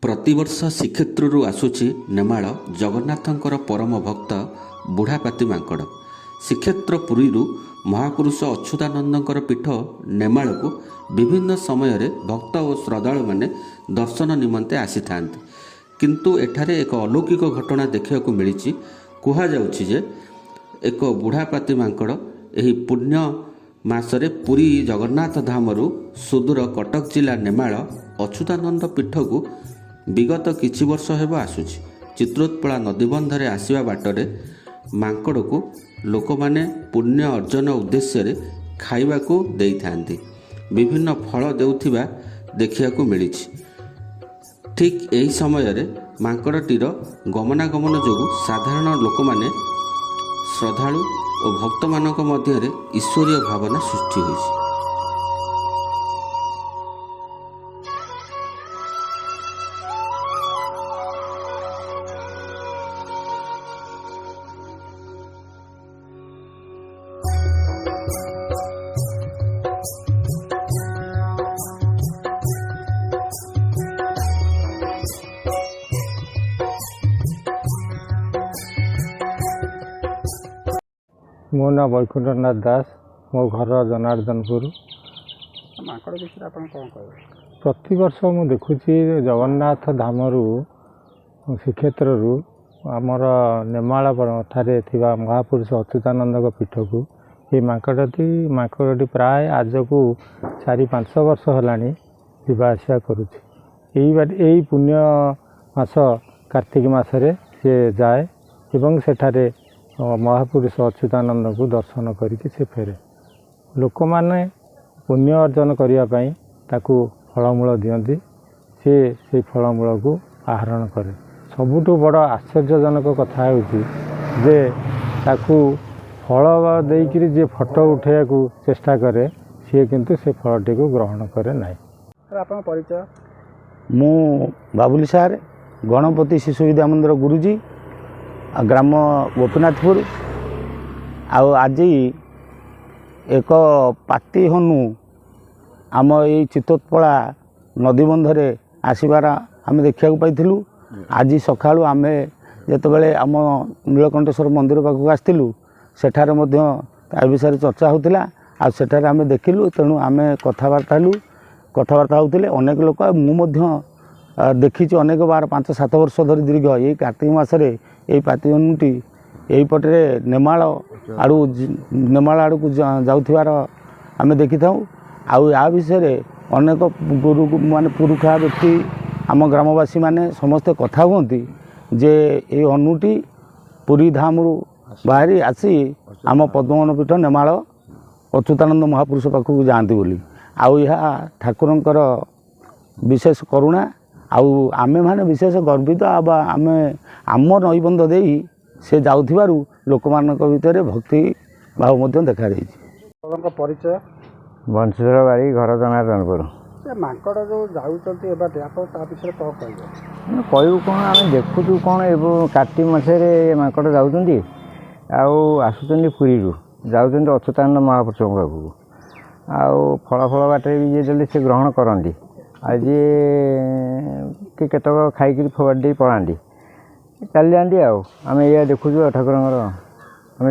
ପ୍ରତିବର୍ଷ ଶ୍ରୀକ୍ଷେତ୍ରରୁ ଆସୁଛି ନେମାଳ ଜଗନ୍ନାଥଙ୍କର ପରମ ଭକ୍ତ ବୁଢ଼ାପାତି ମାଙ୍କଡ଼। ଶ୍ରୀକ୍ଷେତ୍ର ପୁରୀରୁ ମହାପୁରୁଷ ଅଚ୍ୟୁତାନନ୍ଦଙ୍କର ପୀଠ ନେମାଳକୁ ବିଭିନ୍ନ ସମୟରେ ଭକ୍ତ ଓ ଶ୍ରଦ୍ଧାଳୁମାନେ ଦର୍ଶନ ନିମନ୍ତେ ଆସିଥାନ୍ତି। କିନ୍ତୁ ଏଠାରେ ଏକ ଅଲୌକିକ ଘଟଣା ଦେଖିବାକୁ ମିଳିଛି। କୁହାଯାଉଛି ଯେ ଏକ ବୁଢ଼ାପାତି ମାଙ୍କଡ଼ ଏହି ପୁଣ୍ୟ ମାସରେ ପୁରୀ ଜଗନ୍ନାଥ ଧାମରୁ ସୁଦୂର କଟକ ଜିଲ୍ଲା ନେମାଳ ଅଚ୍ୟୁତାନନ୍ଦ ପୀଠକୁ ବିଗତ କିଛି ବର୍ଷ ହେବ ଆସୁଛି। ଚିତ୍ରୋତ୍ପଳା ନଦୀବନ୍ଧରେ ଆସିବା ବାଟରେ ମାଙ୍କଡ଼କୁ ଲୋକମାନେ ପୁଣ୍ୟ ଅର୍ଜନ ଉଦ୍ଦେଶ୍ୟରେ ଖାଇବାକୁ ଦେଇଥାନ୍ତି। ବିଭିନ୍ନ ଫଳ ଦେଉଥିବା ଦେଖିବାକୁ ମିଳିଛି। ଠିକ୍ ଏହି ସମୟରେ ମାଙ୍କଡ଼ଟିର ଗମନାଗମନ ଯୋଗୁଁ ସାଧାରଣ ଲୋକମାନେ, ଶ୍ରଦ୍ଧାଳୁ ଓ ଭକ୍ତମାନଙ୍କ ମଧ୍ୟରେ ଈଶ୍ୱରୀୟ ଭାବନା ସୃଷ୍ଟି ହୋଇଛି। ମୋ ନାଁ ବୈକୁଣ୍ଠନାଥ ଦାସ, ମୋ ଘର ଜନାର୍ଦ୍ଦନପୁର। ମାଙ୍କଡ଼ ବିଷୟରେ ଆପଣ କ'ଣ କହିବେ? ପ୍ରତିବର୍ଷ ମୁଁ ଦେଖୁଛି ଜଗନ୍ନାଥ ଧାମରୁ, ଶ୍ରୀକ୍ଷେତ୍ରରୁ ଆମର ନେମାଳ ଠାରେ ଥିବା ମହାପୁରୁଷ ଅଚ୍ୟୁତାନନ୍ଦଙ୍କ ପୀଠକୁ ଏଇ ମାଙ୍କଡ଼ଟି ପ୍ରାୟ ଆଜକୁ 4-5 ବର୍ଷ ହେଲାଣି ଯିବା ଆସିବା କରୁଛି। ଏଇ ପୁଣ୍ୟ ମାସ କାର୍ତ୍ତିକ ମାସରେ ସିଏ ଯାଏ ଏବଂ ସେଠାରେ ମହାପୁରୁଷ ଅଚ୍ୟୁତାନନ୍ଦଙ୍କୁ ଦର୍ଶନ କରିକି ସେ ଫେରେ। ଲୋକମାନେ ପୁଣ୍ୟ ଅର୍ଜନ କରିବା ପାଇଁ ତାକୁ ଫଳମୂଳ ଦିଅନ୍ତି, ସିଏ ସେଇ ଫଳମୂଳକୁ ଆହରଣ କରେ। ସବୁଠୁ ବଡ଼ ଆଶ୍ଚର୍ଯ୍ୟଜନକ କଥା ହେଉଛି ଯେ ତାକୁ ଫଳ ଦେଇକରି ଯିଏ ଫଟୋ ଉଠାଇବାକୁ ଚେଷ୍ଟା କରେ, ସିଏ କିନ୍ତୁ ସେ ଫଳଟିକୁ ଗ୍ରହଣ କରେ ନାହିଁ। ସାର୍, ଆପଣଙ୍କ ପରିଚୟ? ମୁଁ ବାବୁଲି ସାର୍, ଗଣପତି ଶିଶୁ ବିଦ୍ୟା ମନ୍ଦିର ଗୁରୁଜୀ, ଆଉ ଗ୍ରାମ ଗୋପୀନାଥପୁର। ଆଉ ଆଜି ଏକ ପାତି ହନୁ ଆମ ଏଇ ଚିତ୍ରୋତ୍ପଳା ନଦୀବନ୍ଧରେ ଆସିବାର ଆମେ ଦେଖିବାକୁ ପାଇଥିଲୁ। ଆଜି ସକାଳୁ ଆମେ ଯେତେବେଳେ ଆମ ନୀଳକଣ୍ଠେଶ୍ୱର ମନ୍ଦିର ପାଖକୁ ଆସିଥିଲୁ, ସେଠାରେ ମଧ୍ୟ ତା ବିଷୟରେ ଚର୍ଚ୍ଚା ହେଉଥିଲା ଆଉ ସେଠାରେ ଆମେ ଦେଖିଲୁ। ତେଣୁ ଆମେ କଥାବାର୍ତ୍ତା ହେଲୁ, କଥାବାର୍ତ୍ତା ହେଉଥିଲେ ଅନେକ ଲୋକ। ଆଉ ମୁଁ ମଧ୍ୟ ଦେଖିଛି ଅନେକ ବାର, 5-7 ବର୍ଷ ଧରି ଦୀର୍ଘ ଏଇ କାର୍ତ୍ତିକ ମାସରେ ଏଇ ପାତି ହନୁଟି ଏଇପଟରେ ନେମାଳ ଆଡ଼କୁ ଯାଉଥିବାର ଆମେ ଦେଖିଥାଉ। ଆଉ ୟା ବିଷୟରେ ଅନେକ ଗୁରୁ ମାନେ ପୁରୁଖା ବ୍ୟକ୍ତି, ଆମ ଗ୍ରାମବାସୀମାନେ ସମସ୍ତେ କଥା ହୁଅନ୍ତି ଯେ ଏଇ ହନୁଟି ପୁରୀ ଧାମରୁ ବାହାରି ଆସି ଆମ ପଦ୍ମବନ ପୀଠ ନେମାଳ ଅଚ୍ୟୁତାନନ୍ଦ ମହାପୁରୁଷ ପାଖକୁ ଯାଆନ୍ତି ବୋଲି। ଆଉ ଏହା ଠାକୁରଙ୍କର ବିଶେଷ କରୁଣା। ଆଉ ଆମେମାନେ ବିଶେଷ ଗର୍ବିତ ବା ଆମେ ଆମ ନଈବନ୍ଧ ଦେଇ ସେ ଯାଉଥିବାରୁ ଲୋକମାନଙ୍କ ଭିତରେ ଭକ୍ତି ଭାବ ମଧ୍ୟ ଦେଖାଦେଇଛି। ଆପଣଙ୍କ ପରିଚୟ? ବଂଶୀଧର ବାରି, ଘର ଜନାର୍ଦ୍ଦନପୁର। ସେ ମାଙ୍କଡ଼ ଯେଉଁ ଯାଉଛନ୍ତି ଏ ବାଟେ, ଆପଣ ତା ବିଷୟରେ କ'ଣ କହିବେ? ଆମେ କହିବୁ କ'ଣ, ଆମେ ଦେଖୁଛୁ କ'ଣ ଏବେ କାର୍ତ୍ତିକ ମାସରେ ମାଙ୍କଡ଼ ଯାଉଛନ୍ତି ଆଉ ଆସୁଛନ୍ତି ପୁରୀରୁ, ଯାଉଛନ୍ତି ଅଚ୍ୟୁତାନନ୍ଦ ମହାପୁରୁଷଙ୍କ ପାଖକୁ। ଆଉ ଫଳ ବାଟରେ ବି ଯିଏ ଦେଲେ ସେ ଗ୍ରହଣ କରନ୍ତି, ଆଉ ଯିଏ କି କେତେକ ଖାଇକିରି ଫୋପାଡ଼ି ଦେଇ ପଳାନ୍ତି, ଚାଲିଯାଆନ୍ତି। ଆଉ ଆମେ ଏଇଆ ଦେଖୁଛୁ। ଆଉ ଠାକୁରଙ୍କର ଆମେ